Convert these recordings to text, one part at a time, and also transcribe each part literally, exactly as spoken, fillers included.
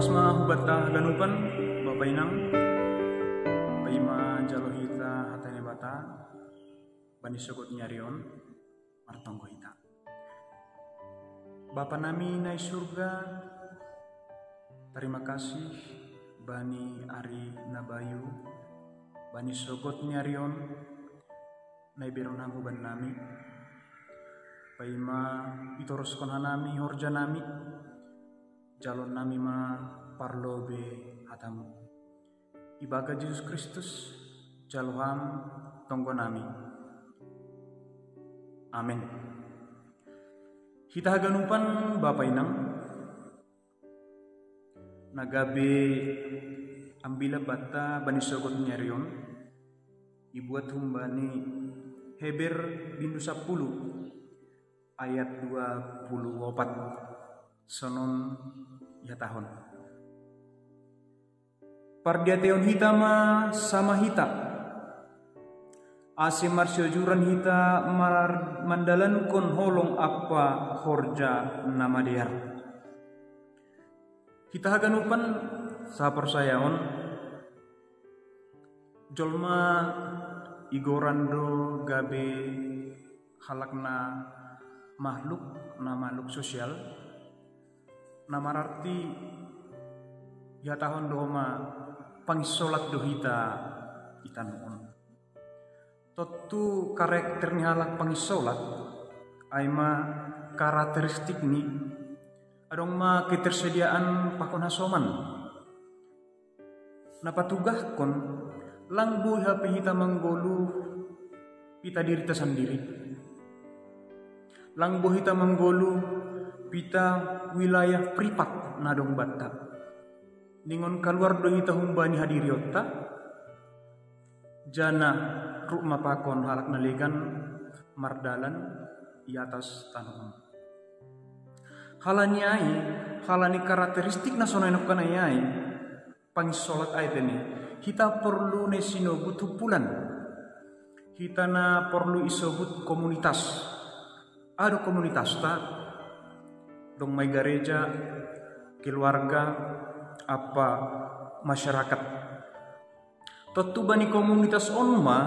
Sma hubata ganupan, Bapa Inang, paima jalo hita hata ni Bata, bani sogot ni ari on, martonggo hita. Bapa nami na i surga, terima kasih bani ari na bayu, bani sogot ni ari on, na iberon Ham huban nami. Paima itoroskon hanami horja nami, jalon nami ma parlobe hatamu. Ibaga Jesus Kristus, jalo Ham tonggo nami. Amen. Hita haganupan, Bapa Inang, na gabe ambilan banta bani sogot ni ari on, ibuat humbani Heber bindu sapuluh ayat dua puluh opat. Sonon ihatahon: Pardiatehon hita ma sama hita, ase marsiojuran hita mar-, mandalankon holong ampa horja na madear. Hita haganupan saporsayaon, jolma igoran do gabe halak na makhluk, na makhluk sosial, na mararti ihatahon do ma panginsolat do hita i tano on. Tontu karakter ni halak panginsolat, ai ma karakteristikni, adong ma ketersediaan pakon hasoman. Na patugahkon, lang boi hape hita manggoluh pita dirita sandiri. Lang boi hita manggoluh pita wilayah privat na adong banta. Ningon kaluar do hita humbani hadirionta, janah ruk ma pakon halak na legan mardalan i atas tanoh on. Halani ai, halani karakteristik na sonai nongkan ai, panginsolat ai tene, hita porlu na sinobut humpulan. Hita na porlu isobut komunitas. Aha do komunitasta? Dong ma i gareja, keluarga, ampa masyarakat. Tontu bani komunitas on ma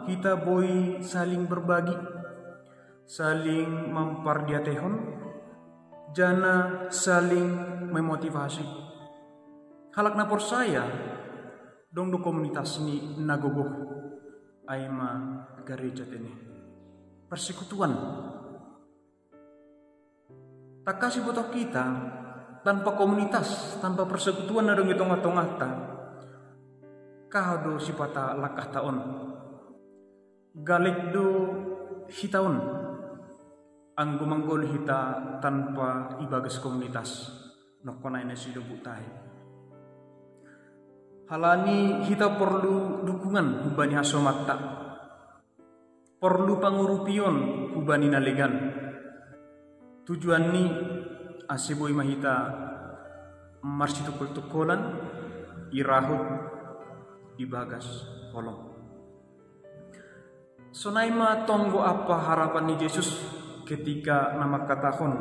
hita boi saling berbagi, saling mampardiatehon, janah saling memotivasi. Halak na porsaya, dong do komunitasni na gogoh, ai ma gareja tene. Persekutuan. Tangkas ibotoh hita, tanpa komunitas, tanpa persekutuan na adong i tongah-tongahta, kaho do sipata langkahta on. Galek do hita on, anggo manggoluh hita tanpa ibagas komunitas, nongkan ai na sinobut ai. Halani hita porlu dukungan humbani hasomanta. Porlu pangurupion humbani na legan. Tujuanni ase boi ma hita marsitungkol-tungkolan, irahut ibagas holong. Sonai ma tonggo ampa harapan ni Jesus ketika na mangkatahon,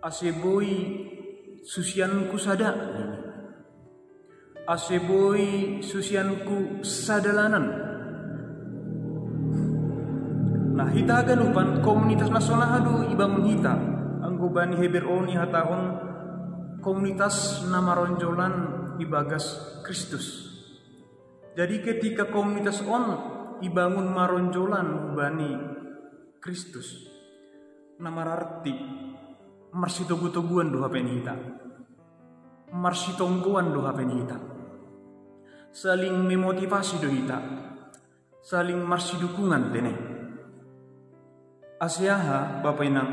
ase boi susianku sada, ase boi susianku sadalanan. Nah, hita haganupan komunitas na sonai do ibangun hita, anggo bani Heber on ihatahon komunitas na maronjolan ibagas Kristus. Jadi ketika komunitas on ibangun maronjolan bani Kristus, na mararti marsitogu-toguan do hape ni hita. Marsitonggoan do hape ni hita. Saling memotivasi do hita. Saling marsidukungan tene. Ase aha, Bapa Inang?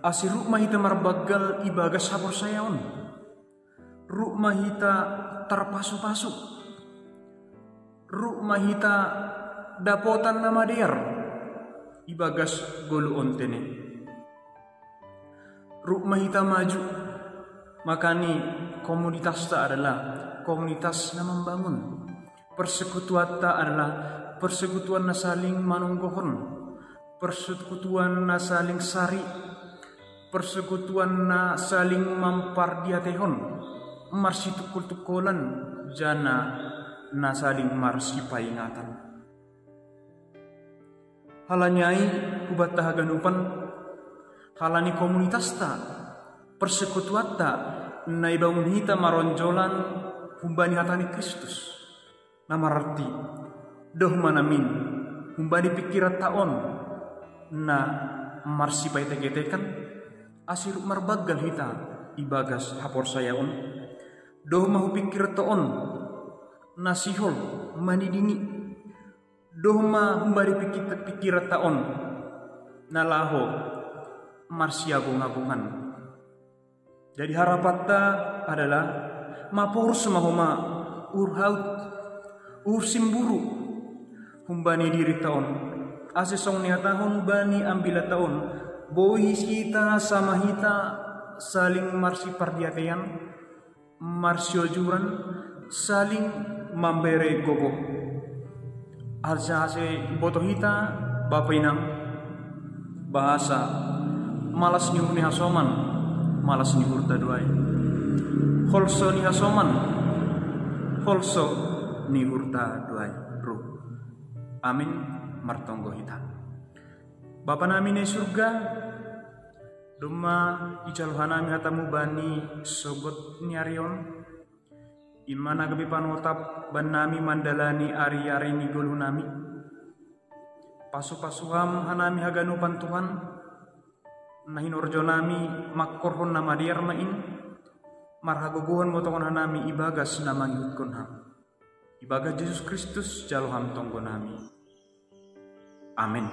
Ase ruk ma hita marbanggal ibagas haporsayaon. Ruk ma hita tarpasu-pasu. Ruk ma hita dapotan na madear ibagas goluh on tene. Ruk ma hita maju. Makani komunitasta adalah komunitas na mambangun. Persekutuanta adalah persekutuan na saling manonggohon, persekutuan na saling sari, persekutuan na saling mampardiatehon. marsitungkol-tungkolan, jana na saling marsipaingatan. Halani ai, hubanta haganupan, halani komunitasta, persekutuanta, na ibangun hita maronjolan humbani hata ni Kristus, na mararti, doh ma namin, humbani pingkiranta on, na marsipaetek-etekan, ase rap marbanggal hita ibagas haporsayaon, doh ma hu pingkiranta on, na sihol manidingi, doh ma humbani pingki-, pingkiranta on, na laho marsiagong-agongan. Jadi harapanta adalah maporus ma homa uhur haut, uhur simburu, humbani dirinta on, ase songon nihatahon bani ambilanta on, boi hita sama hita saling marsipardiatean, marsiojuran, saling mambere gogo. Asa ase iboto hita, bapa inang, bahasa malas ni uhur ni hasoman, malas ni uhurta do ai. Holso ni hasoman, holso ni uhurta do ai. Ro. Amin. Martonggo hita. Bapa nami na i surga, domma ijalo hanami hatamu bani sogot ni ari on, i ma na gabe panotap bannami mandalani ari-ari ni ngolunami. Pasu-pasu Ham hanami haganupan, Tuhan, na hinorjonami mangkorhon na madear ma in, marhagogohon botohon hanami ibagas na mangihuthon Ham. Ibagas Jesus Kristus jalo Ham tonggonami. Amin.